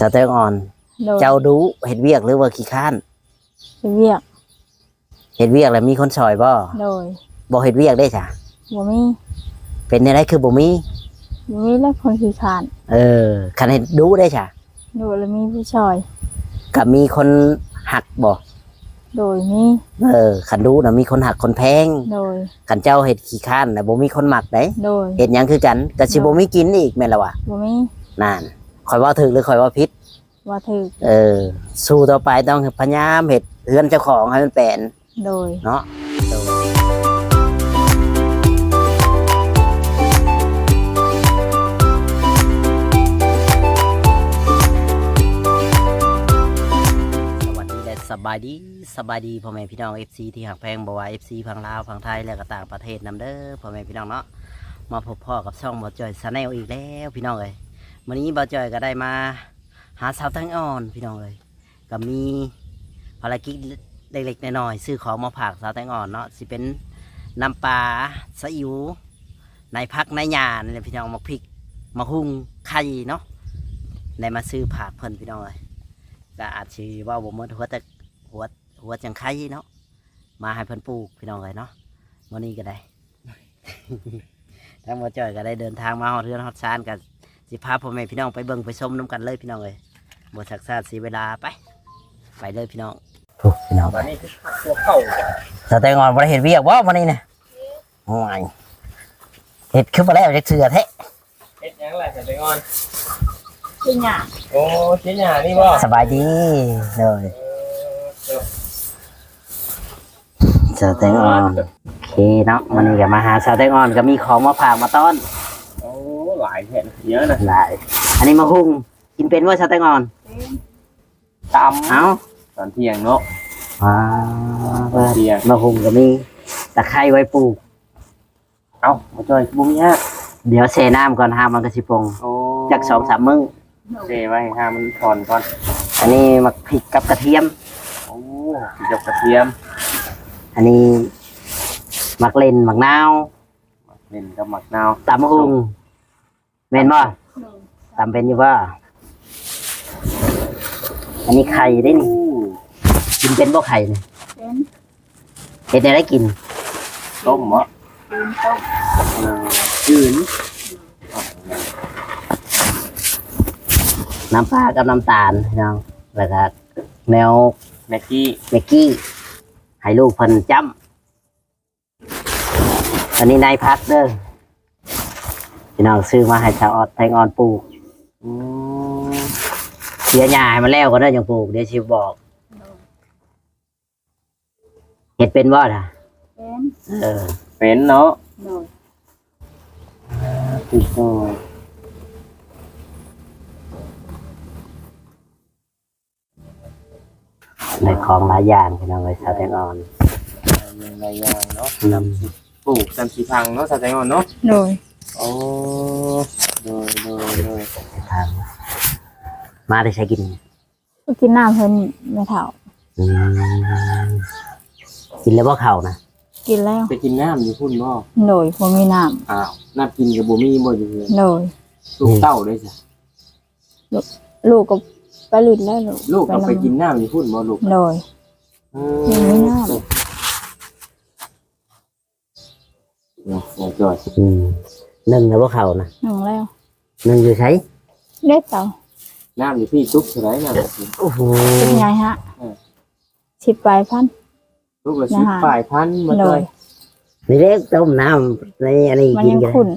ສາວແຕງອ່ອນ ໂດຍ ເຈົ້າດຸເຮັດວຽກ ຫຼືວ່າຂີ້ຄ້ານ? ເຮັດວຽກ. ເຮັດວຽກແລ້ວມີຄົນຊ່ອຍບໍ່? ໂດຍ. ບໍ່ເຮັດວຽກເດ້ຊະ? ບໍ່ມີ. ເປັນແນວໃດຄືບໍ່ມີ? ບໍ່ມີແລ້ວ ຄົນຂີ້ຄ້ານ. ເອີ ຄັນເຮັດດຸເດ້ຊະ? ດຸແລ້ວມີຜູ້ຊ່ອຍ. ກະມີຄົນຮັກບໍ່? ໂດຍ ມີ. ເອີ ຄັນດຸນະມີຄົນຮັກຄົນແພງ. ໂດຍ. ຄັນເຈົ້າເຮັດຂີ້ຄ້ານນະ ບໍ່ມີຄົນມັກເດ້. ໂດຍ. ເຮັດຫຍັງຄືກັນ ກະຊິ ໂດຍ ບໍ່ມີກິນອີກ ແມ່ນລະວະ? ບໍ່ມີ. ນັ້ນ ຂ້ອຍເວົ້າຖືກ ຫຼື ຂ້ອຍເວົ້າຜິດ? ເວົ້າຖືກ. ເອີ ສູ້ຕໍ່ໄປ ຕ້ອງພະຍາຍາມເຮັດເຮືອນເຈົ້າຂອງໃຫ້ມັນແປນ. ໂດຍ. ເນາະ. ໂດຍ. ສະຫວັດດີ ແລະ ສະບາຍດີ ສະບາຍດີພໍ່ແມ່ພີ່ນ້ອງ ເອັຟຊີ ທີ່ຮັກແພງ ບໍ່ວ່າ ເອັຟຊີ ຝັ່ງລາວ ຝັ່ງໄທ ແລະ ກໍຕ່າງປະເທດນຳເດີ ພໍ່ແມ່ພີ່ນ້ອງເນາະ. ມາພົບພໍ້ກັບຊ່ອງບ່າວຈ່ອຍ Channel ອີກແລ້ວ ພີ່ນ້ອງເອີຍ. ມື້ນີ້ບ່າວຈ່ອຍກໍໄດ້ມາຫາສາວແຕງອ່ອນ ພີ່ນ້ອງເອີຍ. ກໍມີພາລະກິດເລັກໆນ້ອຍໆ ຊື້ຂອງມາຝາກສາວແຕງອ່ອນເນາະ ຊິເປັນນ້ຳປາ ຊາອິວ ໃນຜັກໃນຫຍ້ານີ້ແຫຼະພີ່ນ້ອງ ໝາກພິກ ໝາກຫຸ່ງ ໄຂ່ເນາະ ໄດ້ມາຊື້ຝາກເພິ່ນພີ່ນ້ອງເອີຍ. ກໍອາດຊິເວົ້າບໍ່ໝົດ ຫົວແຕ່ ຫົວ ຫົວຈັ່ງໄຂ່ເນາະ ມາໃຫ້ເພິ່ນປູກພີ່ນ້ອງເອີຍເນາະ. ມື້ນີ້ກໍໄດ້ ທາງບ່າວຈ່ອຍກໍໄດ້ເດີນທາງມາຮອດເຮືອນຮອດຊານ ກໍຊິພາພໍ່ແມ່ພີ່ນ້ອງໄປເບິ່ງໄປຊົມນຳກັນເລີຍພີ່ນ້ອງເອີຍ. ບໍ່ຊັກຊ້າເສຍເວລາ ໄປ ໄປເລີຍພີ່ນ້ອງ. ໂອ້ ພີ່ນ້ອງ ບາດນີ້ຄືພວກເຂົາ ສາວແຕງອ່ອນບໍ່ໄດ້ເຮັດວຽກບໍ່ມື້ນີ້ນະ? ໂອ້ຍ ເຮັດຄືບໍ່ແລ້ວຈັກເທື່ອແທ້. ເຮັດຫຍັງລະສາວແຕງອ່ອນ? ເຮັດຫຍ້າ. ໂອ້ ເຮັດຫຍ້ານີ້ບໍ່? ສະບາຍດີ. ໂດຍ. ເອີ ສາວແຕງອ່ອນ ໂອເຄເນາະ ມື້ນີ້ກໍມາຫາສາວແຕງອ່ອນ ກໍມີຂອງມາຝາກມາຕ້ອນ. ໂອ້ ຫຼາຍແທ້ນະ ເຍອະນະ ຫຼາຍ. ອັນນີ້ໝາກຫຸ່ງ ກິນເປັນບໍ່ສາວແຕງອ່ອນ? ເປັນ. ຕຳ ເອົ້າ ຕອນທ່ຽງເນາະ. ອ່າ ຕອນທ່ຽງ ໝາກຫຸ່ງກໍມີ ຕະໄຄໄວ້ປູກ. ເອົ້າ ບໍ່ຈ່ອຍ ບໍ່ມີຮາກ. ດຽວແຊ່ນ້ຳກ່ອນ ຮາກມັນກໍຊິປົ່ງ. ໂອ້ ຈັກສອງສາມມື້ ແຊ່ໄວ້ໃຫ້ຮາກມັນຖອນກ່ອນ. ອັນນີ້ໝາກພິກກັບກະທຽມ. ໂອ້ ພິກກັບກະທຽມ. ອັນນີ້ໝາກເລັ່ນ ໝາກນາວ. ໝາກເລັ່ນກັບໝາກນາວ ຕຳບັກຫຸ່ງ. ແມ່ນບໍ່? ໂດຍ. ຕຳເປັນຢູ່ບໍ່? ອັນນີ້ໄຂ່ເດ້ນີ້. ໂອ້ ກິນເປັນບໍ່ໄຂ່ນີ້? ເປັນ. ເຮັດແນວໃດກິນ? ຕົ້ມບໍ່? ຈືນຕົ້ມ. ເອີ ຈືນ. ນ້ຳປາກັບນ້ຳຕານພີ່ນ້ອງ ແລ້ວກໍແນວແມັກກີ້ ແມັກກີ້ ໃຫ້ລູກເພິ່ນຈ້ຳ. ອັນນີ້ນາຍພັກເດີ ພີ່ນ້ອງ ຊື້ມາໃຫ້ສາວອອດ ແຕງອ່ອນປູກ. ອືມ ເສຍຫຍ້າໃຫ້ມັນແລ້ວກ່ອນເດີ ຈັ່ງປູກ ດຽວຊິບອກ. ເຮັດເປັນບໍ່ລະ? ເປັນ. ເອີ ເປັນເນາະ. ໂດຍ. ຕິດຕໍ່. ໄດ້ຂອງຫຼາຍຢ່າງພີ່ນ້ອງເອີຍ ສາວແຕງອ່ອນ. ຫຼາຍຢ່າງເນາະ. ອືມ ຈຳຊິປູກ ຈຳຊິຝັງເນາະ ສາວແຕງອ່ອນເນາະ. ໂດຍ. ໂອ້ ໂດຍ ໂດຍ ໂດຍ. ມາແຕ່ໃສກິນ? ໄປກິນນ້ຳເພິ່ນແມ່ເຖົ້າ. ອືມ ກິນແລ້ວບໍ່ເຂົ້ານະ? ກິນແລ້ວ. ໄປກິນນ້ຳຢູ່ພຸ້ນບໍ່? ໂດຍ ບໍ່ມີນ້ຳ. ອ້າວ ນ້ຳກິນກໍບໍ່ມີບໍ່ຢູ່ເຮືອນ? ໂດຍ. ລູກເຕົ້າເດ້ຊະ? ລູກ ລູກກໍໄປຫຼິ້ນແລ້ວ ລູກ ລູກກໍໄປກິນນ້ຳຢູ່ພຸ້ນບໍ່ລູກ? ໂດຍ. ເອີ ບໍ່ມີນ້ຳ. ເນາະ ນ້ອງຈ້ອຍ. ອືມ ໜຶ້ງແລ້ວບໍ່ເຂົ້ານະ? ໜຶ້ງແລ້ວ. ໜຶ້ງຢູ່ໃສ? ເດ້ເຕົາ. ນ້ຳຢູ່ພີ້ ຕຸກເທົ່າໃດນ້ຳ? ໂອ້ໂຫ ຕຸກໃຫຍ່ຮະ. ເອີ ສິບປາຍພັນ. ຕຸກລະສິບປາຍພັນ ບໍ່ຈ້ອຍ. ໂດຍ. ນີ້ເດ້ ຕົ້ມນ້ຳໃນອັນນີ້ ມັນຍັງຂຸ່ນ.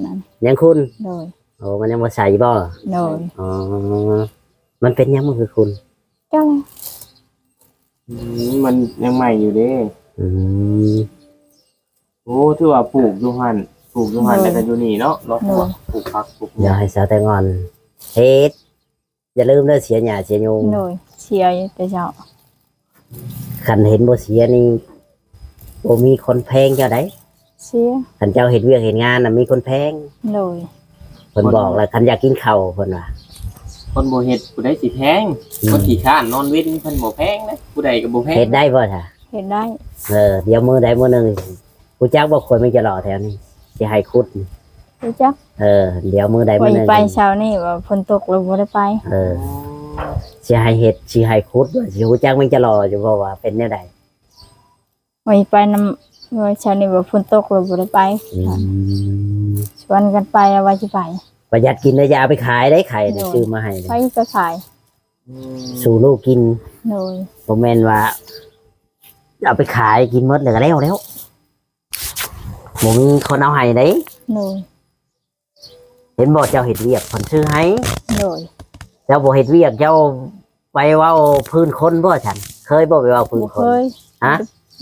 ຍັງຂຸ່ນ. ໂດຍ. ໂອ້ ມັນຍັງບໍ່ໃສບໍ່? ໂດຍ. ອໍ ມັນເປັນຫຍັງມັນຄືຂຸ່ນ? ເຈົ້າ. ອືມ ມັນຍັງໃໝ່ຢູ່ເດ້. ອືມ. ໂອ້ ຖືວ່າປູກຢູ່ຫັ້ນ ປູກຢູ່ຫັ້ນ ໂດຍ ແລ້ວກໍຢູ່ນີ້ເນາະ ເນາະ. ໂດຍ. ປູກຜັກ ປູກຫຍັງ. ດຽວໃຫ້ສາວແຕງອ່ອນເຮັດ ຢ່າລືມເດີ ເສຍຫຍ້າເສຍຍຸງ. ໂດຍ. ເສຍຢູ່ແຕ່ເຊົ້າ. ຄັນເຫັນບໍ່ເສຍນີ້ ບໍ່ມີຄົນແພງເຈົ້າໃດ. ເສຍ. ຄັນເຈົ້າເຮັດວຽກເຮັດງານນະ ມີຄົນແພງ. ໂດຍ. ເພິ່ນບອກແລ້ວ ຄັນຢາກກິນເຂົ້າ ເພິ່ນວ່າ ຄົນບໍ່ເຮັດຜູ້ໃດຊິແພງ? ອືມ. ຄົນຂີ້ຄ້ານນອນເວັນເພິ່ນບໍ່ແພງເດ້ ຜູ້ໃດກໍບໍ່ແພງ. ເຮັດໄດ້ບໍ່ຊະ? ເຮັດໄດ້. ເອີ ດຽວມື້ໃດມື້ໜຶ່ງ ຮູ້ຈັກບໍ່ ຄວນມີຈະຫຼໍ່ແຖວນີ້ ຊິໃຫ້ຂຸດ. ຮູ້ຈັກ. ເອີ ດຽວມື້ໃດມື້ໜຶ່ງ ຂ້ອຍໄປເຊົ້ານີ້ວ່າຝົນຕົກແລ້ວບໍ່ໄດ້ໄປ. ເອີ. ຊິໃຫ້ເຮັດ ຊິໃຫ້ຂຸດ ວ່າຊິຮູ້ຈັກແມງຈະຫຼໍ່ຢູ່ບໍ່ ວ່າເປັນແນວໃດ? ໄປນຳ ວ່າຊາວນີ້ວ່າຝົນຕົກແລ້ວບໍ່ໄດ້ໄປ. ອືມ ຊວນກັນໄປ ວ່າຊິໄປ. ປະຢັດກິນເດີ ຢ່າເອົາໄປຂາຍເດ້ ໄຂ່ນີ້ ໂດຍ ຊື້ມາໃຫ້ ໃຜກໍຂາຍ ອືມ ສູ່ລູກກິນ. ໂດຍ ບໍ່ແມ່ນວ່າເອົາໄປຂາຍ ກິນໝົດແລ້ວກໍແລ້ວແລ້ວ ບໍ່ມີຄົນເອົາໃຫ້ເດ້. ໂດຍ ເຫັນບໍ່ ເຈົ້າເຮັດວຽກເພິ່ນຊື້ໃຫ້. ໂດຍ ເຈົ້າບໍ່ເຮັດວຽກ ເຈົ້າໄປເວົ້າພື້ນຄົນບໍ່ຊັ້ນ? ເຄີຍບໍ່ໄປເວົ້າພື້ນຄົນ? ບໍ່ເຄີຍ. ຮະ?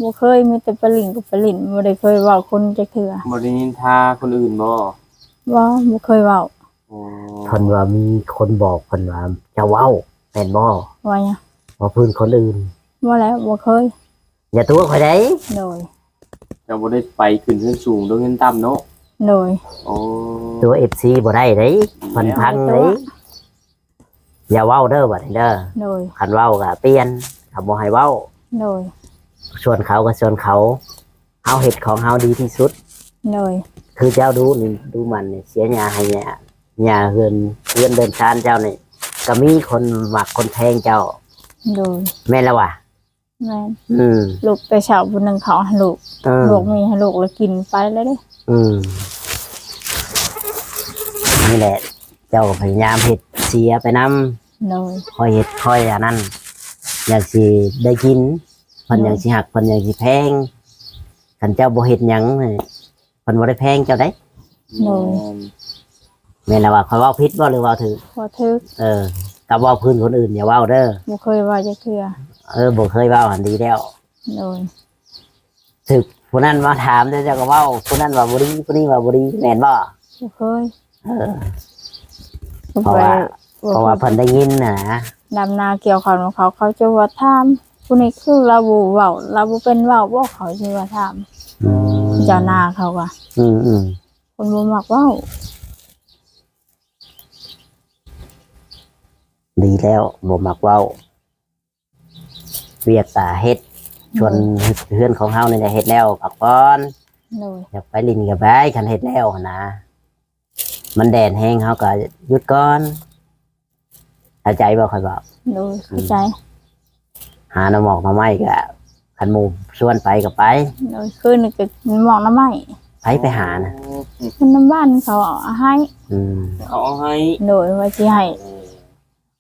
ບໍ່ເຄີຍ ມີແຕ່ໄປຫຼິ້ນກໍໄປຫຼິ້ນ ບໍ່ໄດ້ເຄີຍເວົ້າຄົນຈັກເທື່ອ. ບໍ່ໄດ້ນິນທາຄົນອື່ນບໍ່? ບໍ່ ບໍ່ເຄີຍເວົ້າ. ອໍ ເພິ່ນວ່າມີຄົນບອກເພິ່ນວ່າເຈົ້າເວົ້າ ແມ່ນບໍ່? ວ່າຫຍັງ? ເວົ້າພື້ນຄົນອື່ນ. ບໍ່ແລ້ວ ບໍ່ເຄີຍ. ຢ່າຕົວະຂ້ອຍໄດ໋. ໂດຍ ເຈົ້າບໍ່ໄດ້ໄປຂຶ້ນເຮືອນສູງ ຕົວະເຮືອນຕ່ຳເນາະ. ໂດຍ ໂອ້ ຕົວະເອັຟຊີບໍ່ໄດ້ເດ້ ເພິ່ນພັງເດ້. ຢ່າເວົ້າເດີບັດນີ້ເດີ. ໂດຍ ຄັນເວົ້າກໍປ່ຽນ ເຂົາບໍ່ໃຫ້ເວົ້າ. ໂດຍ ສ່ວນເຂົາກໍສ່ວນເຂົາ ເຮົາເຮັດຂອງເຮົາດີທີ່ສຸດ. ໂດຍ ຄືເຈົ້າດູນີ້ ດູມັນນີ້ ເສຍຫຍ້າໃຫ້ຫຍ້າ ຫຍ້າເຮືອນ ເຮືອນເດີ່ນຊານເຈົ້ານີ້ ກໍມີຄົນມັກຄົນແພງເຈົ້າ. ໂດຍ ແມ່ນແລ້ວຫວາ? ແມ່ນ. ອືມ ລຸກແຕ່ເຊົ້າຜູ້ໜຶ່ງເຂົ້າໃຫ້ລູກ ເອີ ລວກໝີໃຫ້ລູກແລ້ວກິນໄປແລ້ວເດ້. ອືມ ນີ້ແຫຼະ ເຈົ້າກໍພະຍາຍາມເຮັດເສຍໄປນຳ. ໂດຍ ຄ່ອຍເຮັດຄ່ອຍອັນນັ້ນ ຢ່າງຊິໄດ້ກິນ ເພິ່ນ ໂດຍ ຢ່າງຊິຮັກ ເພິ່ນຢ່າງຊິແພງ. ຄັນເຈົ້າບໍ່ເຮັດຫຍັງ ເພິ່ນບໍ່ໄດ້ແພງເຈົ້າເດ້. ໂດຍ ແມ່ນ ແມ່ນລະວ່າ ຂ້ອຍເວົ້າຜິດບໍ່ ຫຼືເວົ້າຖືກ? ເວົ້າຖືກ. ເອີ ກັບເວົ້າພື້ນຄົນອື່ນຢ່າເວົ້າເດີ. ບໍ່ເຄີຍເວົ້າຈັກເທື່ອ. ເອີ ບໍ່ເຄີຍເວົ້າຫັ້ນດີແລ້ວ. ໂດຍ ຖືກຜູ້ນັ້ນມາຖາມ ເຈົ້າກໍເວົ້າ ຜູ້ນັ້ນວ່າບໍ່ດີ ຜູ້ນີ້ວ່າບໍ່ດີ ແມ່ນບໍ່? ບໍ່ເຄີຍ. ເອີ ເພາະວ່າ ເພາະວ່າເພິ່ນໄດ້ຍິນນະ ດຳນາກ່ຽວເຂົ້ານຳເຂົາ ເຂົາຈະວ່າຖາມ ຜູ້ນີ້ຄືລາວບໍ່ເວົ້າ ລາວບໍ່ເປັນເວົ້າບໍ ເຂົາຊິວ່າຖາມ. ອືມ ເຈົ້ານາເຂົາວ່າ ອືມໆ ເພິ່ນບໍ່ມັກເວົ້າ. ດີແລ້ວ ບໍ່ມັກເວົ້າ. ວຽກກະເຮັດ ໂດຍ ສ່ວນເຮືອນຂອງເຮົານີ້ແຫຼະ ເຮັດແລ້ວພັກຜ່ອນ. ໂດຍ ຢາກໄປຫຼິ້ນກໍໄປ ຄັນເຮັດແລ້ວຫັ້ນນະ ມັນແດດແຮງເຮົາກໍຢຸດກ່ອນ ເຂົ້າໃຈບໍ່ຂ້ອຍເວົ້າ? ໂດຍ ເຂົ້າໃຈ. ອືມ ຫາໜໍ່ໝອກໜໍ່ໄມ້ກໍ ຄັນໝູ່ຊວນໄປກໍໄປ. ໂດຍ ຄືນນີ້ກໍໝອກໜໍ່ໄມ້. ໃຜໄປຫານະ? ໂອ້ ມັນນຳບ້ານເຂົາເອົາໃຫ້. ອືມ ເຂົາເອົາໃຫ້. ໂດຍ ວ່າຊິໃຫ້ ເອີ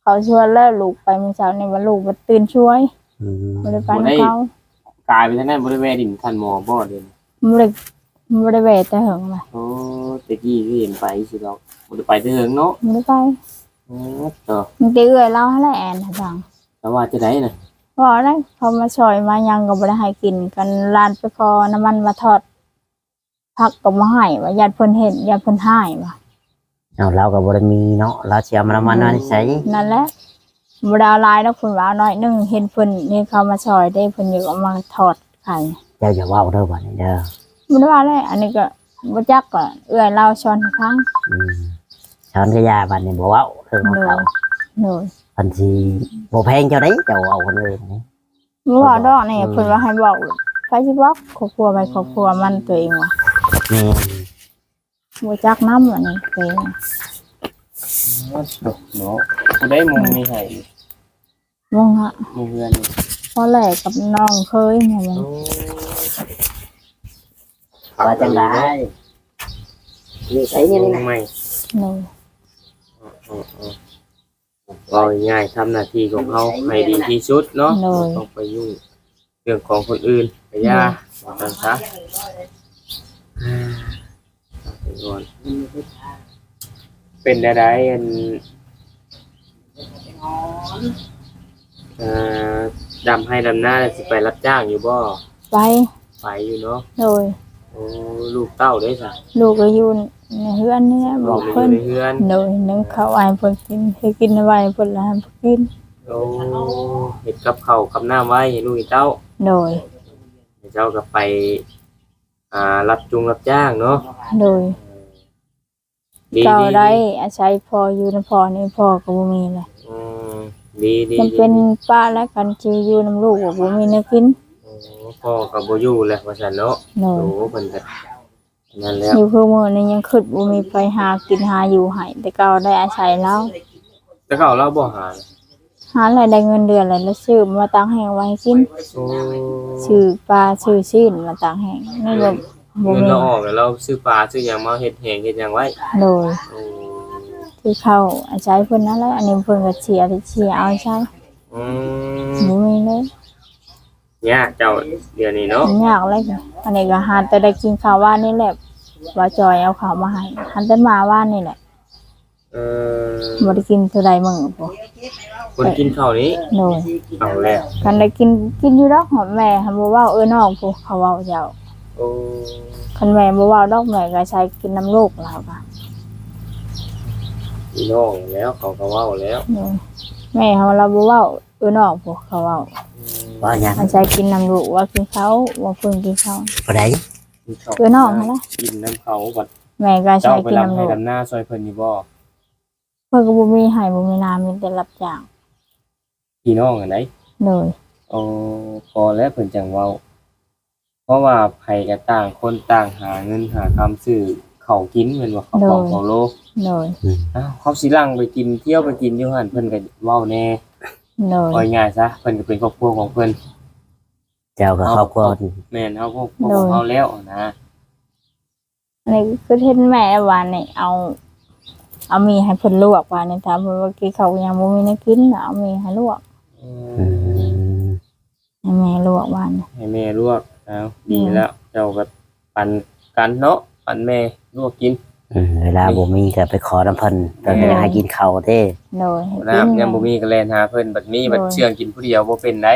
ເຂົາຊວນແລ້ວ ລູກໄປມື້ເຊົ້ານີ້ວ່າລູກບໍ່ຕື່ນຊ່ວຍ. ອືມ ບໍ່ໄດ້ໄປນຳເຂົາ. ກາຍໄປທາງນັ້ນ ບໍ່ໄດ້ແວ່ດິນທ່ານໝໍບໍ່ເດ? ບໍ່ໄດ້ ບໍ່ໄດ້ແວ່ແຕ່ເຫິງລະ. ໂອ້ ແຕ່ກີ້ຄືເຫັນໄປຊິດອກ ບໍ່ໄດ້ໄປແຕ່ເຫິງເນາະ. ບໍ່ໄດ້ໄປ. ໂອ້ ໂຕ ມີແຕ່ເອື້ອຍລາວຫັ້ນແຫຼະ ແອນໃຫ້ຟັງ. ລາວວ່າຈັ່ງໃດນະ? ເວົ້າໄດ້ ເຂົາມາຊ່ອຍມາຫຍັງກໍບໍ່ໄດ້ໃຫ້ກິນ ຄັນຫຼານໄປຂໍນ້ຳມັນມາທອດ ຜັກກໍບໍ່ໃຫ້ ວ່າຢ້ານເພິ່ນເຫັນ ຢ້ານເພິ່ນຮ້າຍວ່າ. ເອົາ ລາວກໍບໍ່ໄດ້ມີເນາະ ລາວຊິເອົາມານຳມັນມາໃສ? ນັ້ນແຫຼະ ບໍ່ໄດ້ເອົາຫຼາຍດອກ ເພິ່ນວ່າເອົາໜ້ອຍໜຶ່ງ ເຫັນເພິ່ນ ເຫັນເຂົາມາຊ່ອຍເດ້ ເພິ່ນຢາກເອົາມາທອດໄຂ່. ເຈົ້າຢ່າເວົ້າເດີບັດນີ້ເດີ. ບໍ່ໄດ້ວ່າແຫຼະ ອັນນີ້ກໍບໍ່ຈັກ ກໍເອື້ອຍລາວສອນໃຫ້ຟັງ. ອືມ ສອນກໍຢ່າ ບັດນີ້ບໍ່ເວົ້າເລື່ອງຂອງເຂົາ. ໂດຍ ເພິ່ນຊິບໍ່ແພງເຈົ້າເດ້ ເຈົ້າເວົ້າຄົນອື່ນນີ້. ບໍ່ເວົ້າດອກນີ້. ອືມ ເພິ່ນວ່າໃຫ້ບອກ ໃຜຊິບອກ ຄອບຄົວໃຜຄອບຄົວມັນ ຕົວເອງວ່າ. ແມ່ນ ບໍ່ຈັກນຳອັນນີ້ຕົວເອງ. ໂອ້ ເນາະ ຜູ້ໃດມຸງນີ້ໃຫ້? ມຸງຫະ ມຸງເຮືອນນີ້ ພໍ່ແຫຼກັບນ້ອງເຂີຍ. ໂອ້ ວ່າຈັ່ງໃດ? ຢູ່ໃສນີ້ນະ? ໂດຍ ເອີ ເອີ ເອີ ເວົ້າງ່າຍໆ ທຳໜ້າທີ່ຂອງເຮົາໃຫ້ດີທີ່ສຸດເນາະ. ໂດຍ ບໍ່ຕ້ອງໄປຫຍຸ້ງເລື່ອງຂອງຄົນອື່ນ ກະຢ່າ ໂດຍ ວ່າຊັ້ນຊະ. ອ່າ ເປັນແນວໃດ ອັນ ເອີ ດຳໄຮ່ດຳນາ ແລ້ວຊິໄປຮັບຈ້າງຢູ່ບໍ່? ໄປ ໄປຢູ່ເນາະ. ໂດຍ ໂອ້ ລູກເຕົ້າເດ້ຊະ? ລູກກໍຢູ່ໃນເຮືອນນີ້ແຫຼະ ບອກເພິ່ນ ໃນເຮືອນ. ໂດຍ ໜຶ້ງເຂົ້າໄວ້ໃຫ້ເພິ່ນກິນ ເຮັດກິນໄວ້ໃຫ້ເພິ່ນ ແລ້ວໃຫ້ເພິ່ນກິນ. ໂອ້ ເຮັດກັບເຂົ້າກັບນ້ຳໄວ້ໃຫ້ລູກໃຫ້ເຕົ້າ. ໂດຍ ໃຫ້ເຈົ້າກໍໄປ ອ່າ ຮັບຈຸງຮັບຈ້າງເນາະ. ໂດຍ ເອີ ດີ ເຈົ້າ ດີ ໄດ້ ດີ ອາໄສພໍ່ ຢູ່ນຳພໍ່ນີ້ ພໍ່ກໍບໍ່ມີແຫຼະ. ອືມ ດີ ດີ ມັນເປັນ ດີ ປ້າແລ້ວ ຄັນຊິຢູ່ນຳລູກກໍບໍ່ມີແນວກິນ. ໂອ້ ພໍ່ກໍບໍ່ຢູ່ແລ້ວວ່າຊັ້ນເນາະ. ໂດຍ ໂອ້ ເພິ່ນກໍນັ້ນແລ້ວ ຢູ່ຄືມື້ນີ້ຍັງຄຶດບໍ່ມີໃຜຫາກິນຫາຢູ່ໃຫ້ ແຕ່ເກົ່າໄດ້ອາໄສລາວ. ແຕ່ເກົ່າລາວບໍ່ຫາ? ຫາລາຍໄດ້ເງິນເດືອນແລ້ວ ລະຊື້ມາຕາກແຫ້ງໄວ້ໃຫ້ກິນ. ໂອ້ ຊື້ປາຊື້ຊີ້ນມາຕາກແຫ້ງ. ນີ້ບໍ່ ບໍ່ ເງິນ ມີ ລາວອອກແລ້ວ ລາວຊື້ປາຊື້ຫຍັງມາເຮັດແຫ້ງເຮັດຫຍັງໄວ້. ໂດຍ. ໂອ້ ຊື້ເຂົ້າອາໄສເພິ່ນນັ້ນແຫຼະ. ອັນນີ້ເພິ່ນກໍເສຍ ເສຍເອົາໃຊ້. ອືມ ບໍ່ມີເລີຍ. ຍາກເຈົ້າດຽວນີ້ເນາະ. ຍາກເລີຍ. ອັນນີ້ກໍຫາແຕ່ໄດ້ກິນເຂົ້າວານນີ້ແຫຼະ ວ່າຈອຍເອົາເຂົ້າມາໃຫ້ ຫັນແຕ່ມາວານນີ້ແຫຼະ. ເອີ ບໍ່ໄດ້ກິນເທົ່າໃດມື້ພຸ້ນ. ບໍ່ໄດ້ກິນເຂົ້ານີ້? ໂດຍ. ເອົາແລ້ວ. ຄັນໄດ້ກິນ ກິນຢູ່ດອກ. ແມ່ຫັ້ນບໍ່ເວົ້າ ເອີນ້ອງຜູ້ເຂົາເວົ້າເຈົ້າ. ໂອ້ ຄັນແມ່ບໍ່ເວົ້າດອກ ແມ່ກໍໃຊ້ກິນນຳລູກ ລາວກໍ ພີ່ນ້ອງແລ້ວ ເຂົາກໍເວົ້າແລ້ວ. ໂດຍ. ແມ່ເຮົາລາວບໍ່ເວົ້າ ເອີນ້ອງຜູ້ເຂົາເວົ້າ. ອືມ ວ່າຫຍັງ? ໃຊ້ກິນນຳລູກ ວ່າກິນເຂົ້າ ວ່າເພິ່ນກິນເຂົ້າ. ຜູ້ໃດ? ກິນເຂົ້າ ເອີນ້ອງຫັ້ນແຫຼະ ກິນນຳເຂົາ. ບັດແມ່ກໍໃຊ້ກິນນຳລູກ. ເຈົ້າໄປດຳໄຮ່ດຳນາຊ່ອຍເພິ່ນຢູ່ບໍ່? ເພິ່ນກໍບໍ່ມີໄຮ່ບໍ່ມີນາ ມີແຕ່ຮັບຈ້າງ. ພີ່ນ້ອງຫັ້ນໃດ? ໂດຍ. ໂອ້ ພໍແລ້ວເພິ່ນຈັ່ງເວົ້າ ເພາະວ່າໃຜກໍຕ່າງຄົນຕ່າງຫາເງິນຫາຄຳຊື້ເຂົ້າກິນແມ່ນບໍ່? ເຂົ້າກອງ ໂດຍ ເຂົ້າໂລ. ໂດຍ. ອືມ ອ້າວ ເຂົາຊິຫຼັ່ງໄປກິນ ທ່ຽວໄປກິນຢູ່ຫັ້ນ ເພິ່ນກໍເວົ້າແດ່. ໂດຍ. ເວົ້າງ່າຍຊະ ເພິ່ນກໍເປັນຄອບຄົວຂອງເພິ່ນ. ເຈົ້າກໍ ເຮົາ ຄອບຄົວ ແມ່ນ ເຮົາຄອບຄົວ ໂດຍ ຂອງເຮົາແລ້ວນະ. ອັນນີ້ຄືເຫັນແມ່ວານນີ້ ເອົາ ເອົາໝີ່ໃຫ້ເພິ່ນລວກວານນີ້ ຖາມເພິ່ນວ່າກິນເຂົ້າຫຍັງ ບໍ່ມີແນວກິນ ເອົາໝີ່ໃຫ້ລວກ. ອືມ ໃຫ້ແມ່ລວກວານນີ້ ໃຫ້ແມ່ລວກ. ເອົາ ອືມ ດີແລ້ວ ເຈົ້າກໍປັນກັນເນາະ ປັນແມ່ລວກກິນ. ອືມ ເວລາ ແມ່ ບໍ່ມີກໍໄປຂໍນຳເພິ່ນ ເພິ່ນກໍຢາກໃຫ້ກິນເຂົ້າເດ້. ໂດຍ. ນ້ຳ ໃຫ້ກິນ ຍາມບໍ່ມີກໍແລ່ນຫາເພິ່ນ ບັດມີ ໂດຍ ບັດເຊື່ອງກິນຜູ້ດຽວບໍ່ເປັນໃດ.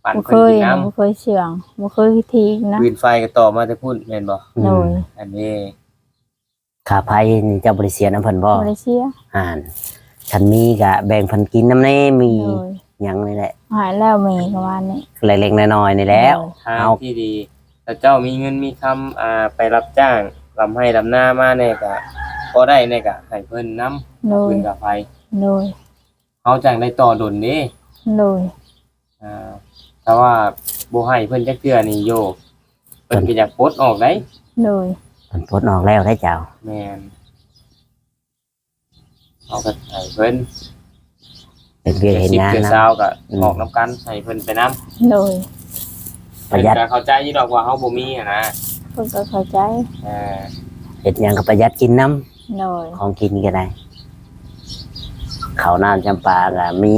ປັນເພິ່ນກິນນຳ. ບໍ່ເຄີຍ ບໍ່ເຄີຍເຊື່ອງ ບໍ່ເຄີຍທີນະ. ຟືນໄຟກໍຕໍ່ມາແຕ່ພຸ້ນແມ່ນບໍ່? ໂດຍ. ອັນນີ້ຄ່າໄຟນີ້ເຈົ້າບໍ່ໄດ້ເສຍນຳເພິ່ນບໍ່? ບໍ່ໄດ້ເສຍ. ຫັ້ນ ຄັນມີກໍແບ່ງເພິ່ນກິນນຳແດ່ ມີ ໂດຍ ຫຍັງນີ້ແຫຼະ. ໃຫ້ແລ້ວມີກໍວ່ານີ້ ເລັກໆນ້ອຍໆນີ້ແຫຼະ. ໂດຍ. ທາງທີ່ດີ ຖ້າເຈົ້າມີເງິນມີຄຳ ອ່າ ໄປຮັບຈ້າງດຳໄຮ່ດຳນາມາແດ່ ກໍພໍໄດ້ແດ່ ກໍໃຫ້ເພິ່ນນຳ. ໂດຍ. ເພິ່ນກໍໄປ. ໂດຍ. ເຮົາຈັ່ງໄດ້ຕໍ່ດົນເດ້. ໂດຍ. ອ່າ ຖ້າວ່າບໍ່ໃຫ້ເພິ່ນຈັກເທື່ອນີ້ໂຍ ເພິ່ນ ເພິ່ນກໍຢາກປົດອອກໄດ໋. ໂດຍ. ເພິ່ນປົດອອກແລ້ວໄດ໋ເຈົ້າ. ແມ່ນ. ເຮົາກໍໃຫ້ເພິ່ນເຮັດວຽກເຮັດງານນຳ ເຮັດສິບເຮັດຊາວກໍ ອືມ ອອກນຳກັນ ໃຫ້ເພິ່ນໄປນຳ. ໂດຍ. ປະຢັດ ເພິ່ນກໍເຂົ້າໃຈຢູ່ດອກວ່າເຮົາບໍ່ມີຫັ້ນນະ. ເພິ່ນກໍເຂົ້າໃຈ. ເອີ ເຮັດຫຍັງກໍປະຢັດກິນນຳ. ໂດຍ. ຂອງກິນກໍໄດ້ ເຂົ້ານ້ຳຈຳປາກໍມີ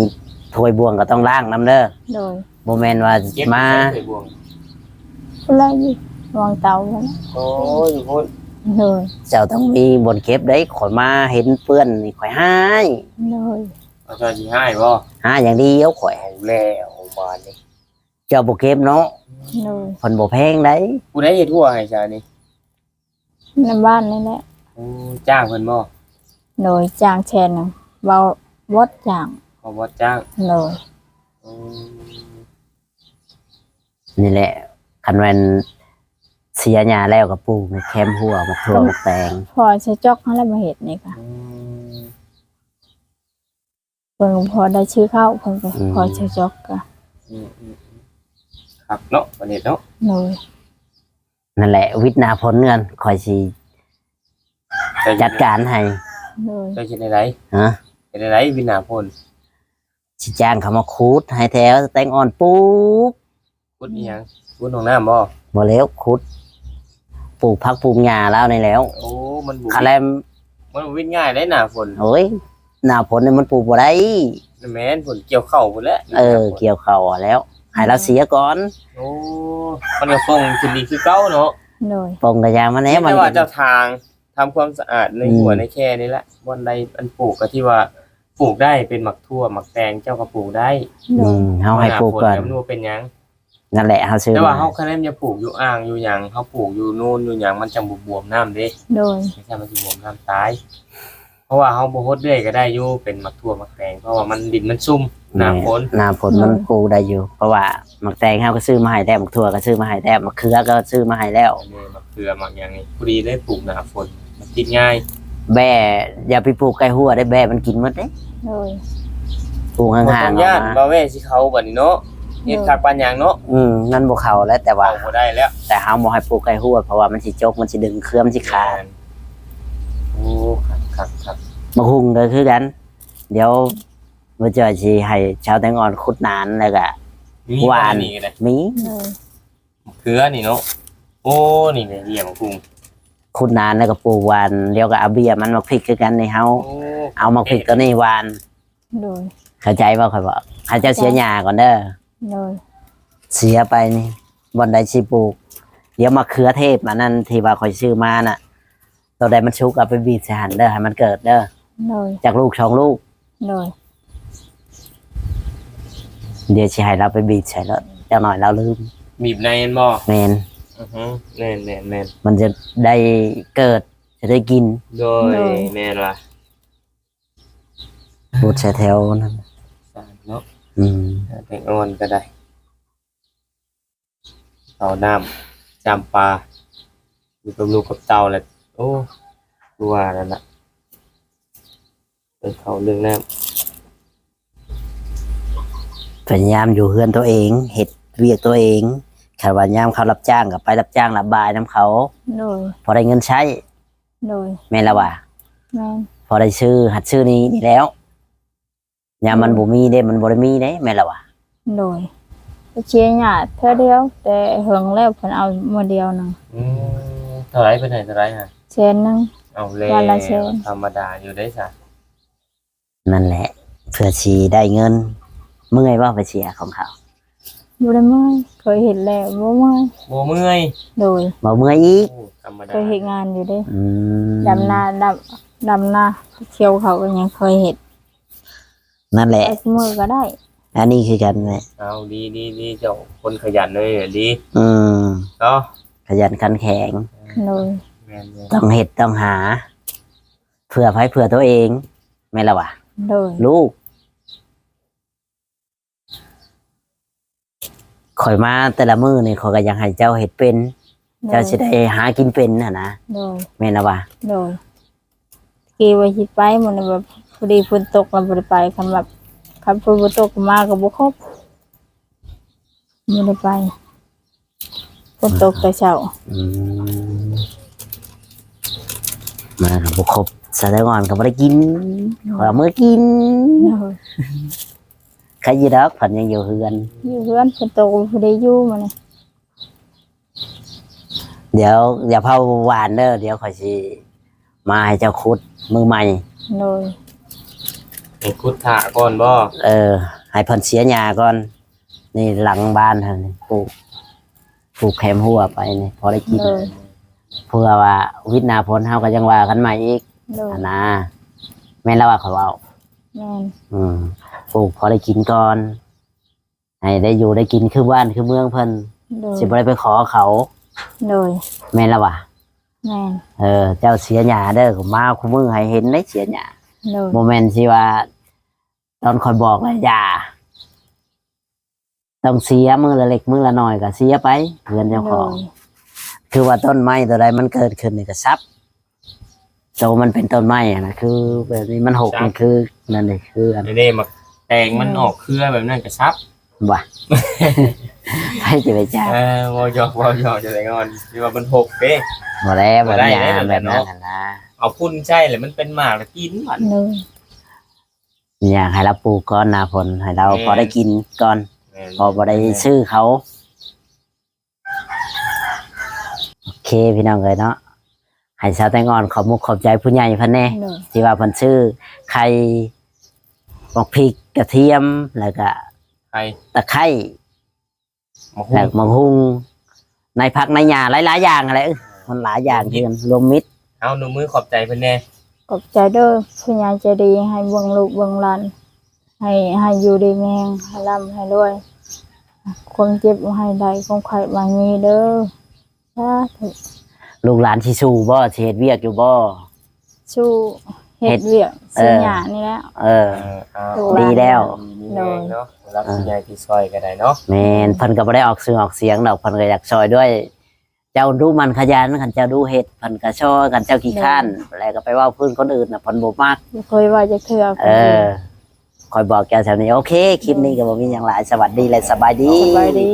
ຖ້ວຍບ່ວງກໍຕ້ອງລ້າງນຳເດີ. ໂດຍ. ບໍ່ແມ່ນວ່າ ເກັບ ມາ ໃສ່ຖ້ວຍບ່ວງ ພຸ້ນລະ ຢູ່ວາງເຕົາພຸ້ນ. ໂອ້ ຢູ່ພຸ້ນ. ໂດຍ. ເຈົ້າຕ້ອງມີບ່ອນເກັບໄດ໋ ຂ້ອຍມາເຫັນເປື້ອນນີ້ຂ້ອຍຮ້າຍ. ໂດຍ. ເອົາ ເຈົ້າຊິຮ້າຍບໍ່? ຮ້າຍຢ່າງດຽວຂ້ອຍ. ເອົາແລ້ວບາດນີ້ ເຈົ້າບໍ່ເກັບເນາະ. ໂດຍ. ເພິ່ນບໍ່ແພງໃດ໋. ຜູ້ໃດເຮັດຮົ້ວໃຫ້ຊະນີ້? ໃນບ້ານນີ້ແຫຼະ. ໂອ້ ຈ້າງເພິ່ນບໍ່? ໂດຍ. ຈ້າງແສນໜຶ່ງ ເວົ້າວອດຈ້າງ. ເວົ້າວອດຈ້າງ. ໂດຍ. ໂອ້ ນີ້ແຫຼະ ຄັນແມ່ນເສຍຫຍ້າແລ້ວກໍປູກແຄມຮົ້ວ ໝາກຖົ່ວ ໝາກແຕງ. ພໍ່ຊະຈອກຫັ້ນແຫຼະມາເຮັດນີ້ກະ. ອືມ. ເພິ່ນກໍພໍໄດ້ຊື້ເຂົ້າ ເພິ່ນກໍ ອືມ ພໍຊະຈອກກະ. ອືມໆໆ ຄັກເນາະ ປະເທດເນາະ. ໂດຍ. ນັ້ນແຫຼະ ວິດໜ້າຝົນເດືອນ ຂ້ອຍຊິຈັດການໃຫ້. ໂດຍ. ເຈົ້າເຮັດແນວໃດ? ຮະ? ເຮັດແນວໃດ ວິດໜ້າຝົນ? ຊິຈ້າງເຂົາມາຂຸດໃຫ້ແຖວແຕງອ່ອນປູກ. ຂຸດອີ່ຫຍັງ? ຂຸດຫ້ອງນ້ຳບໍ່? ບໍ່ແລ້ວ ຂຸດປູກຜັກປູກຫຍ້າລາວນີ້ແລ້ວ. ໂອ້ ມັນບໍ່ ຄະແລມ ມັນບໍ່ວິດງ່າຍເດ້ໜ້າຝົນ. ໂອ້ຍ ໜ້າຝົນນີ້ມັນປູກບໍ່ໄດ້. ແມ່ນ ຝົນກ່ຽວເຂົ້າພຸ້ນແຫຼະ. ເອີ ກ່ຽວເຂົ້າແລ້ວ ໃຫ້ລາວເສຍກ່ອນ. ໂອ້ ມັນກໍປົ່ງຂຶ້ນອີກຄືເກົ່າເນາະ. ໂດຍ. ປົ່ງກໍຢ່າມັນແຫຼະ. ມີແຕ່ວ່າເຈົ້າຖາງ ທຳຄວາມສະອາດໃນ ອືມ ຮົ້ວໃນແຄນີ້ແຫຼະ. ບ່ອນໃດອັນປູກກໍທີ່ວ່າປູກໄດ້ ເປັນໝາກຖົ່ວໝາກແຕງ ເຈົ້າກໍປູກໄດ້. ໂດຍ. ອືມ ເຮົາໃຫ້ປູກກ່ອນ ໜ້າຝົນກໍບໍ່ເປັນຫຍັງ. ນັ້ນແຫຼະ ເຮົາຊື້ ແຕ່ວ່າເຮົາ ມາ ຄະແນນຢ່າປູກຢູ່ອ່າງຢູ່ຫຍັງ ເຮົາປູກຢູ່ໂນນຢູ່ຫຍັງ ມັນຈັ່ງບໍ່ບວມນ້ຳເດ້. ໂດຍ. ມັນຊິບວມນ້ຳຕາຍ. ເພາະວ່າເຮົາບໍ່ຫົດເລື້ອຍກໍໄດ້ຢູ່ ເປັນໝາກຖົ່ວໝາກແຕງ ເພາະວ່າມັນ ດິນມັນຊຸ່ມ ແມ່ນ ໜ້າຝົນ. ໜ້າຝົນມັນ ໂດຍ ປູກໄດ້ຢູ່ ເພາະວ່າໝາກແຕງເຮົາກໍຊື້ມາໃຫ້ແລ້ວ ໝາກຖົ່ວກໍຊື້ມາໃຫ້ແລ້ວ ໝາກເຂືອກໍຊື້ມາໃຫ້ແລ້ວ. ເອີ ໝາກເຂືອໝາກຫຍັງນີ້ ພໍດີເລີຍ ປູກໜ້າຝົນ ມັນຕິດງ່າຍ. ແບ້ ຢ່າໄປປູກໃກ້ຮົ້ວເດ້ ແບ້ມັນກິນໝົດເດ້. ໂດຍ. ປູກຫ່າງໆ ບໍ່ຕ້ອງຢ້ານ ອອກມາ ວ່າແວ່ຊິເຂົ້າບັດນີ້ເນາະ. ໂດຍ. ເຮັດຄັກປານຫຍັງເນາະ. ອືມ ມັນບໍ່ເຂົ້າແລ້ວ ແຕ່ວ່າ ເຂົ້າບໍ່ໄດ້ແລ້ວ ແຕ່ເຮົາບໍ່ໃຫ້ປູກໃກ້ຮົ້ວ ເພາະວ່າມັນຊິຈົກ ມັນຊິດຶງເຄືອ ມັນຊິຂາດ. ແມ່ນ. ໂອ້ ຄັກໆໆ. ໝາກຫຸ່ງກໍຄືກັນ ດຽວ ບໍ່ຈ່ອຍຊິໃຫ້ຊາວແຕງອ່ອນຂຸດນານ ແລ້ວກະ ມີ ຫວ່ານ ອັນນີ້ກໍໄດ້ ມີ ໂດຍ ເຂືອນີ້ເນາະ ໂອ້ ນີ້ແຫຼະ ເຫຍໝາກຫຸ່ງ ຂຸດນານ ແລ້ວກໍປູກຫວ່ານ ດຽວກໍເອົາເບ້ຍມັນ ໝາກພິກຄືກັນນີ້ ເຮົາ ໂອ້ ເອົາໝາກພິກຕົວນີ້ຫວ່ານ ໂດຍ ເຂົ້າໃຈບໍ່? ຂ້ອຍບອກ ໃຫ້ເຈົ້າເສຍຫຍ້າກ່ອນເດີ ໂດຍ ເສຍໄປນີ້ ບ່ອນໃດຊິປູກ ດຽວມະເຂືອເທດອັນນັ້ນທີ່ວ່າຂ້ອຍຊື້ມານະ ໂຕໃດມັນສຸກເອົາໄປບີດໃສ່ຫັ້ນເດີ ໃຫ້ມັນເກີດເດີ ໂດຍ ຈັກລູກສອງລູກ ໂດຍ ດຽວຊິໃຫ້ລາວໄປບີດໃສ່ໂລດ ຈັກໜ້ອຍລາວລືມ ບີບໃນແມ່ນບໍ່? ແມ່ນ ອືຮຶ ແມ່ນໆໆ ມັນຈະໄດ້ເກີດ ຈະໄດ້ກິນ ໂດຍ ໂດຍ ແມ່ນວ່າ ບົດໃສ່ແຖວນັ້ນ ສານເນາະ ອືມ ແຕງອ່ອນກໍໄດ້ ເຂົ້ານ້ຳຈ້ຳປາ ຢູ່ກັບລູກກັບເຕົ້າແຫຼະ ໂອ້ ຄືວ່ານັ້ນລະ ໄປເຂົ້າເລື່ອງນ້ຳ ພະຍາຍາມຢູ່ເຮືອນຕົວເອງ ເຮັດວຽກຕົວເອງ ຄັນວ່າຍາມເຂົາຮັບຈ້າງກໍໄປຮັບຈ້າງຮັບບາຍນຳເຂົາ ໂດຍ ພໍໄດ້ເງິນໃຊ້ ໂດຍ ແມ່ນລະວ່າ ແມ່ນ ພໍໄດ້ຊື້ຫັດຊື້ນີ້ນີ້ແລ້ວ ຍາມມັນ ໂດຍ ບໍ່ມີເດ້ ມັນບໍ່ໄດ້ມີເດ້ ແມ່ນລະວ່າ ໂດຍ ໄປເສຍຫຍ້າເທື່ອດຽວ ແຕ່ເຫິງແລ້ວ ເພິ່ນເອົາມື້ດຽວໜຶ່ງ ອືມ ເທົ່າໃດ ເພິ່ນໃຫ້ເທົ່າໃດຫະ? ແສນໜຶ່ງ ເອົາແລ້ວ ວັນລະແສນ ທຳມະດາຢູ່ເດ້ຊະ ນັ້ນແຫຼະ ເພື່ອຊິໄດ້ເງິນ ເມື່ອຍບໍ່ໄປເສຍຂອງເຂົາ? ບໍ່ໄດ້ເມື່ອຍ ເຄີຍເຮັດແລ້ວບໍ່ເມື່ອຍ ບໍ່ເມື່ອຍ ໂດຍ ບໍ່ເມື່ອຍອີກ ໂອ້ ທຳມະດາ ເຄີຍເຮັດງານຢູ່ເດ້ ອືມ ດຳນາ ດຳ ດຳນາ ກ່ຽວເຂົ້າກໍຍັງເຄີຍເຮັດ ນັ້ນແຫຼະ ໄປຊຸມື້ກໍໄດ້ ອັນນີ້ຄືກັນແຫຼະ ເອົາ ດີໆໆ ເຈົ້າຄົນຂະຫຍັນເລີຍ ດີ ອືມ ເນາະ ຂະຫຍັນຂັນແຂງ ໂດຍ ແມ່ນໆ ຕ້ອງເຮັດຕ້ອງຫາ ເພື່ອໃຜ ເພື່ອຕົວເອງ ແມ່ນລະຫວາ? ໂດຍ ລູກ ຂ້ອຍມາແຕ່ລະມື້ນີ້ ຂ້ອຍກໍຢາກໃຫ້ເຈົ້າເຮັດເປັນ ໂດຍ ເຈົ້າຊິໄດ້ຫາກິນເປັນຫັ້ນນະ ໂດຍ ແມ່ນລະຫວາ? ໂດຍ ກີ້ວ່າຊິໄປ ມື້ນີ້ແບບພໍດີຝົນຕົກ ແລ້ວບໍ່ໄດ້ໄປ ຄັນແບບ ຄັນຝົນບໍ່ຕົກມາກໍບໍ່ຄົບ ບໍ່ໄດ້ໄປ ຝົນຕົກແຕ່ເຊົ້າ ອືມ ມາກໍບໍ່ຄົບ ສາວແຕງອ່ອນກໍບໍ່ໄດ້ກິນ ໂດຍ ຂ້ອຍເອົາເມືອກິນ ໂດຍ ໃຄຢູ່ດອກ ເພິ່ນຍັງຢູ່ເຮືອນ ຢູ່ເຮືອນ ຝົນຕົກບໍ່ໄດ້ຢູ່ມື້ນີ້ ດຽວຢ່າເຜົາຫວ່ານເດີ ດຽວຂ້ອຍຊິມາໃຫ້ເຈົ້າຂຸດມື້ໃໝ່ ໂດຍ ໃຫ້ຂຸດຖ້າກ່ອນບໍ່? ເອີ ໃຫ້ເພິ່ນເສຍຫຍ້າກ່ອນ ນີ້ຫຼັງບ້ານຫັ້ນ ປູກ ປູກແຄມຮົ້ວໄປນີ້ ພໍໄດ້ກິນ ໂດຍ ເພື່ອວ່າວິດໜ້າຝົນເຮົາກໍຍັງວ່າກັນໃໝ່ອີກ ໂດຍ ຫັ້ນນະ ແມ່ນລະວ່າຂ້ອຍເວົ້າ ແມ່ນ ອືມ ປູກພໍໄດ້ກິນກ່ອນ ໃຫ້ໄດ້ຢູ່ໄດ້ກິນຄືບ້ານຄືເມືອງເພິ່ນ ໂດຍ ຊິບໍ່ໄດ້ໄປຂໍເຂົາ ໂດຍ ແມ່ນລະຫວາ? ແມ່ນ ເອີ ເຈົ້າເສຍຫຍ້າເດີ ມາຄູ່ມື້ໃຫ້ເຫັນໄດ໋ເສຍຫຍ້າ ໂດຍ ບໍ່ແມ່ນຊິວ່າ ຕອນຂ້ອຍບອກລະຢ່າ ຕ້ອງເສຍມື້ລະເລັກມື້ລະໜ້ອຍກໍເສຍໄປ ເຮືອນເຈົ້າຂອງ ໂດຍ ຄືວ່າຕົ້ນໄມ້ຕົວໃດມັນເກີດຂຶ້ນນີ້ກໍສັບ ໂຕມັນເປັນຕົ້ນໄມ້ຫັ້ນນະ ຄືແບບນີ້ມັນຫົກ ສັບ ນີ້ຄື ນັ້ນນີ້ຄືອັນ ນີ້ເດ້ ໝາກແຕງມັນ ອືມ ອອກເຄືອແບບນັ້ນກໍສັບ ບໍ່ ໃຜຈະໄປຈັກ ເອີ ເວົ້າຫຍອກ ເວົ້າຫຍອກ ຈະໄດ້ງອນ ທີ່ວ່າມັນຫົກເດ້ ບໍ່ແລ້ວ ບໍ່ໄດ້ ບໍ່ໄດ້ ແບບນັ້ນ ແບບນັ້ນຫັ້ນນະ ເອົາຝຸ່ນໃສ່ແລ້ວມັນເປັນໝາກແລ້ວກິນບັດ ໂດຍ ຢາກໃຫ້ລາວປູກກ່ອນໜ້າຝົນ ໃຫ້ລາວ ແມ່ນ ພໍໄດ້ກິນກ່ອນ ແມ່ນ ພໍບໍ່ໄດ້ ແມ່ນ ຊື້ເຂົາ ໂອເຄ ພີ່ນ້ອງເອີຍເນາະ ໃຫ້ສາວແຕງອ່ອນຂອບມຸກຂອບໃຈຜູ້ໃຫຍ່ເພິ່ນແດ່ ໂດຍ ທີ່ວ່າເພິ່ນຊື້ໄຂ່ ໝາກພິກ ກະທຽມ ແລ້ວກະ ໄຂ່ ຕະໄຄ ໝາກຫຸ່ງ ແລ້ວໝາກຫຸ່ງ ໃນຜັກໃນຫຍ້າຫຼາຍໆຢ່າງຫັ້ນແຫຼະ ເອີ ມັນຫຼາຍຢ່າງຄືກັນ ລວມມິດ ເອົາ ນົບມືຂອບໃຈເພິ່ນແດ່ ຂອບໃຈເດີ ຜູ້ໃຫຍ່ໃຈດີ ໃຫ້ເບິ່ງລູກເບິ່ງຫຼານ ໃຫ້ ໃຫ້ຢູ່ດີມີແຮງ ໃຫ້ລ່ຳໃຫ້ລວຍ ຄວາມເຈັບບໍ່ໃຫ້ໄດ້ ຄວາມໄຂ້ບໍ່ໃຫ້ມີເດີ ສາທຸ ລູກຫຼານຊິສູ້ບໍ່ ຊິເຮັດວຽກຢູ່ບໍ່? ສູ້ ເຮັດ ເຮັດວຽກ ເອີ ຊື້ຫຍ້ານີ້ແຫຼະ ເອີ ເອີ ເອົາ ລູກຫຼານ ດີແລ້ວ ດີມີແຮງເນາະ ໂດຍ ຜູ້ຫຼັກ ເອີ ຜູ້ໃຫຍ່ທີ່ຊ່ອຍກໍໄດ້ເນາະ ແມ່ນ ເພິ່ນກໍບໍ່ໄດ້ອອກຊື່ອອກສຽງດອກ ເພິ່ນກໍຢາກຊ່ອຍດ້ວຍ ເຈົ້າດຸໝັ່ນຂະຫຍັນ ຄັນເຈົ້າດຸເຮັດ ເພິ່ນກໍຊ່ອຍ ຄັນເຈົ້າຂີ້ຄ້ານ ໂດຍ ແລ້ວກໍໄປເວົ້າພື້ນຄົນອື່ນນະ ເພິ່ນບໍ່ມັກ ບໍ່ເຄີຍເວົ້າຈັກເທື່ອ ເອີ ຂ້ອຍບອກເຈົ້າສ່ຳນີ້ ໂອເຄ ຄລິບນີ້ກໍບໍ່ມີຫຍັງຫຼາຍ ສະຫວັດດີ ແລະ ສະບາຍດີ ສະບາຍດີ.